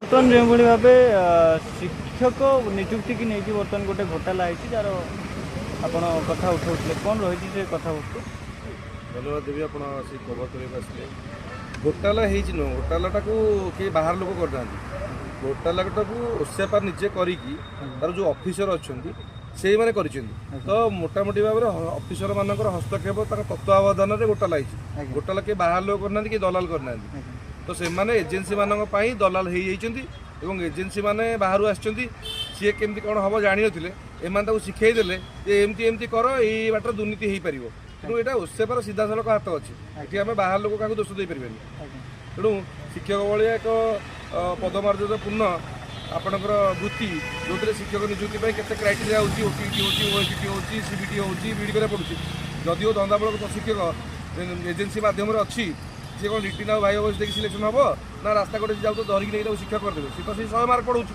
ବର୍ତ୍ତମାନ ଯେଉଁଭଳି ଭାବେ ଶିକ୍ଷକ ନିଯୁକ୍ତିକି ନେଇକି ବର୍ତ୍ତମାନ ଗୋଟେ ଘୋଟାଲା ହେଇଛି, ଯାହାର ଆପଣ କଥା ଉଠାଉଥିଲେ, କ'ଣ ରହିଛି ସେ କଥାବସ୍ତୁ? ଧନ୍ୟବାଦ ଦେବି, ଆପଣ ଆସିକି କଭର କରିବାକୁ ଆସିଲେ। ଘୋଟାଲା ହେଇଛି ନୁହଁ, ଘୋଟାଲାଟାକୁ କେହି ବାହାର ଲୋକ କରିନାହାନ୍ତି। ଘୋଟାଲାଟାକୁ ଓସେପା ନିଜେ କରିକି ତାର ଯେଉଁ ଅଫିସର ଅଛନ୍ତି, ସେଇମାନେ କରିଛନ୍ତି। ତ ମୋଟାମୋଟି ଭାବରେ ଅଫିସର ମାନଙ୍କର ହସ୍ତକ୍ଷେପ, ତାଙ୍କ ତତ୍ତ୍ୱାବଧାନରେ ଘୋଟାଲା ହେଇଛି। ଘୋଟାଲା କେହି ବାହାର ଲୋକ କରିନାହାନ୍ତି, କେହି ଦଲାଲ କରିନାହାନ୍ତି। ତ ସେମାନେ ଏଜେନ୍ସି ମାନଙ୍କ ପାଇଁ ଦଲାଲ ହେଇଯାଇଛନ୍ତି ଏବଂ ଏଜେନ୍ସି ମାନେ ବାହାରୁ ଆସିଛନ୍ତି। ସିଏ କେମିତି କ'ଣ ହେବ ଜାଣିନଥିଲେ, ଏମାନେ ତାକୁ ଶିଖେଇ ଦେଲେ ଯେ ଏମିତି ଏମିତି କର, ଏଇ ବାଟରେ ଦୁର୍ନୀତି ହେଇପାରିବ। ତେଣୁ ଏଇଟା ଓସେପାର ସିଧାସଳଖ ହାତ ଅଛି ଏଠି। ଆମେ ବାହାର ଲୋକ କାହାକୁ ଦୋଷ ଦେଇପାରିବାନି। ତେଣୁ ଶିକ୍ଷକ ଭଳିଆ ଏକ ପଦମର୍ଯ୍ୟାଦାପୂର୍ଣ୍ଣ ଆପଣଙ୍କର ବୃତ୍ତି, ଯେଉଁଥିରେ ଶିକ୍ଷକ ନିଯୁକ୍ତି ପାଇଁ କେତେ କ୍ରାଇଟେରିଆ ହେଉଛି, ଓଟିଇଟି ହେଉଛି, ଓଏସଟି ହେଉଛି, ସିବିଟି ହେଉଛି, ବିଇଡ଼ି କରିବାକୁ ପଡ଼ୁଛି। ଯଦିଓ ଧନ୍ଦାମୂଳକ ପ୍ରଶିକ୍ଷକ ଏଜେନ୍ସି ମାଧ୍ୟମରେ ଅଛି, ସିଏ କ'ଣ ରିଟିନ୍ ଆଉ ଭାଇଭା ଭୋସ୍ ଦେଇକି ସିଲେକ୍ସନ୍ ହେବ ନା ରାସ୍ତା କଡ଼େ ଯାଉ ତ ଧରିକି ନେଇକି ତାକୁ ଶିକ୍ଷକ କରିଦେବେ? ସେ ତ ସେଇ 100 ମାର୍କ ପଢ଼ଉଛି।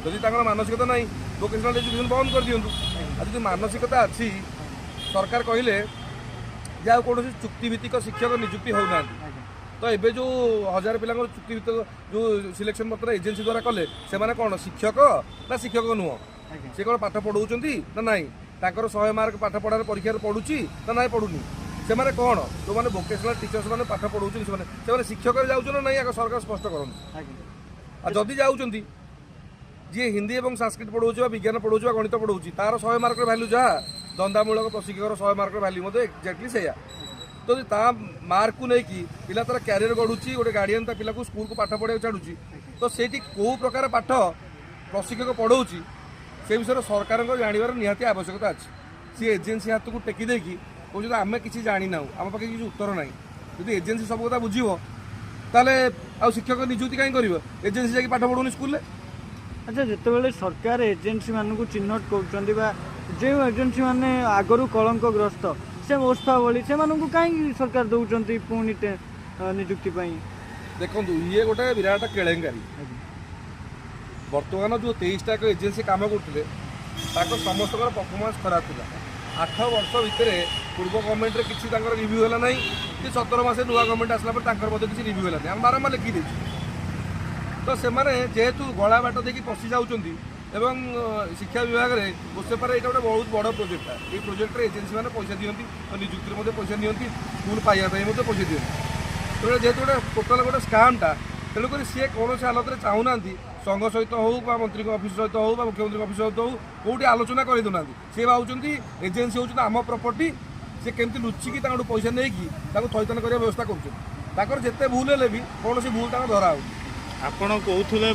ଯଦି ତାଙ୍କର ମାନସିକତା ନାହିଁ, ଭୋକେସନାଲ୍ ଏଜୁକେସନ୍ ବନ୍ଦ କରିଦିଅନ୍ତୁ। ଆଉ ଯଦି ମାନସିକତା ଅଛି, ସରକାର କହିଲେ ଯେ ଆଉ କୌଣସି ଚୁକ୍ତିଭିତ୍ତିକ ଶିକ୍ଷକ ନିଯୁକ୍ତି ହେଉନାହାନ୍ତି। ତ ଏବେ ଯେଉଁ 1000 ପିଲାଙ୍କର ଚୁକ୍ତିଭିତ୍ତିକ ଯେଉଁ ସିଲେକ୍ସନ୍ ପତ୍ର ଏଜେନ୍ସି ଦ୍ୱାରା କଲେ, ସେମାନେ କ'ଣ ଶିକ୍ଷକ ନା ଶିକ୍ଷକ ନୁହଁ? ସେ କ'ଣ ପାଠ ପଢ଼ଉଛନ୍ତି ନା ନାହିଁ? ତାଙ୍କର 100 ମାର୍କ ପାଠ ପଢ଼ାରେ ପରୀକ୍ଷାରେ ପଡ଼ୁଛି ନା ନାହିଁ? ପଡ଼ୁନି। ସେମାନେ କ'ଣ? ଯେଉଁମାନେ ଭୋକେସନାଲ୍ ଟିଚର୍ସ ମାନେ ପାଠ ପଢ଼ଉଛନ୍ତି, ସେମାନେ ଶିକ୍ଷକରେ ଯାଉଛନ୍ତି ନା ନାହିଁ, ଆଗ ସରକାର ସ୍ପଷ୍ଟ କରନ୍ତୁ। ଆଉ ଯଦି ଯାଉଛନ୍ତି, ଯିଏ ହିନ୍ଦୀ ଏବଂ ସାଂସ୍କ୍ରିଟ ପଢ଼ଉଛି ବା ବିଜ୍ଞାନ ପଢ଼ଉଛି ବା ଗଣିତ ପଢ଼ଉଛି, ତାର 100 ମାର୍କର ଭ୍ୟାଲ୍ୟୁ ଯାହା, ଧନ୍ଦାମୂଳକ ପ୍ରଶିକ୍ଷକର 100 ମାର୍କର ଭ୍ୟାଲ୍ୟୁ ମଧ୍ୟ ଏକ୍ଜାକ୍ଟଲି ସେଇଆ। ଯଦି ତା ମାର୍କକୁ ନେଇକି ପିଲା ତାର କ୍ୟାରିୟର ଗଢ଼ୁଛି, ଗୋଟେ ଗାର୍ଡ଼ିଆନ୍ ତା ପିଲାକୁ ସ୍କୁଲକୁ ପାଠ ପଢ଼ିବାକୁ ଛାଡ଼ୁଛି, ତ ସେଇଠି କେଉଁ ପ୍ରକାର ପାଠ ପ୍ରଶିକ୍ଷକ ପଢ଼ଉଛି, ସେ ବିଷୟରେ ସରକାରଙ୍କ ଜାଣିବାର ନିହାତି ଆବଶ୍ୟକତା ଅଛି। ସିଏ ଏଜେନ୍ସି ହାତକୁ ଟେକି ଦେଇକି କହୁଛନ୍ତି, ଆମେ କିଛି ଜାଣିନାହୁଁ, ଆମ ପାଖରେ କିଛି ଉତ୍ତର ନାହିଁ। ଯଦି ଏଜେନ୍ସି ସବୁ କଥା ବୁଝିବ, ତାହେଲେ ଆଉ ଶିକ୍ଷକ ନିଯୁକ୍ତି କାହିଁ କରିବ? ଏଜେନ୍ସି ଯାଇକି ପାଠ ପଢ଼ଉନି ସ୍କୁଲରେ। ଆଚ୍ଛା, ଯେତେବେଳେ ସରକାର ଏଜେନ୍ସି ମାନଙ୍କୁ ଚିହ୍ନଟ କରୁଛନ୍ତି ବା ଯେଉଁ ଏଜେନ୍ସି ମାନେ ଆଗରୁ କଳଙ୍କଗ୍ରସ୍ତ, ସେ ଓସ୍ଫା ଭଳି, ସେମାନଙ୍କୁ କାହିଁକି ସରକାର ଦେଉଛନ୍ତି ପୁଣି ନିଯୁକ୍ତି ପାଇଁ? ଦେଖନ୍ତୁ, ଇଏ ଗୋଟେ ବିରାଟ କେଳେଙ୍କାରୀ। ବର୍ତ୍ତମାନ ଯେଉଁ 23ଟା ଏକ ଏଜେନ୍ସି କାମ କରୁଥିଲେ, ତାଙ୍କ ସମସ୍ତଙ୍କର ପରଫର୍ମାନ୍ସ ଖରାପ ଥିଲା। 8 ବର୍ଷ ଭିତରେ ପୂର୍ବ ଗଭର୍ଣ୍ଣମେଣ୍ଟରେ କିଛି ତାଙ୍କର ରିଭ୍ୟୁ ହେଲା ନାହିଁ କି 17 ମାସ ନୂଆ ଗଭର୍ଣ୍ଣମେଣ୍ଟ ଆସିଲା ପରେ ତାଙ୍କର ମଧ୍ୟ କିଛି ରିଭ୍ୟୁ ହେଲାନି। ଆମେ ବାରମ୍ବାର ଲେଖି ଦେଇଛୁ। ତ ସେମାନେ ଯେହେତୁ ଗଳା ବାଟ ଦେଇକି ପଶି ଯାଉଛନ୍ତି ଏବଂ ଶିକ୍ଷା ବିଭାଗରେ ଓସେପାରେ ଏଇଟା ଗୋଟେ ବହୁତ ବଡ଼ ପ୍ରୋଜେକ୍ଟଟା। ଏଇ ପ୍ରୋଜେକ୍ଟରେ ଏଜେନ୍ସି ମାନେ ପଇସା ଦିଅନ୍ତି ଆଉ ନିଯୁକ୍ତିରେ ମଧ୍ୟ ପଇସା ନିଅନ୍ତି, ସ୍କୁଲ ପାଇବା ପାଇଁ ମଧ୍ୟ ପଇସା ଦିଅନ୍ତି। ତେଣୁ ଯେହେତୁ ଗୋଟେ ଟୋଟାଲ ଗୋଟେ ସ୍କାମ୍ଟା, ତେଣୁକରି ସିଏ କୌଣସି ହାଲତରେ ଚାହୁଁନାହାନ୍ତି, ସଂଘ ସହିତ ହଉ ବା ମନ୍ତ୍ରୀଙ୍କ ଅଫିସ ସହିତ ହଉ ବା ମୁଖ୍ୟମନ୍ତ୍ରୀଙ୍କ ଅଫିସ ସହିତ ହଉ, କେଉଁଠି ଆଲୋଚନା କରିଦେଉନାହାନ୍ତି। ସିଏ ଭାବୁଛନ୍ତି ଏଜେନ୍ସି ହେଉଛନ୍ତି ଆମ ପ୍ରପର୍ଟି, ସେ କେମିତି ଲୁଚିକି ତାଙ୍କଠୁ ପଇସା ନେଇକି ତାକୁ ଥଇଥାନ କରିବା ବ୍ୟବସ୍ଥା କରୁଛନ୍ତି। ତାଙ୍କର ଯେତେ ଭୁଲ ହେଲେ ବି କୌଣସି ଭୁଲ ତାଙ୍କ ଧରା ହେଉନି। ଆପଣ କହୁଥିଲେ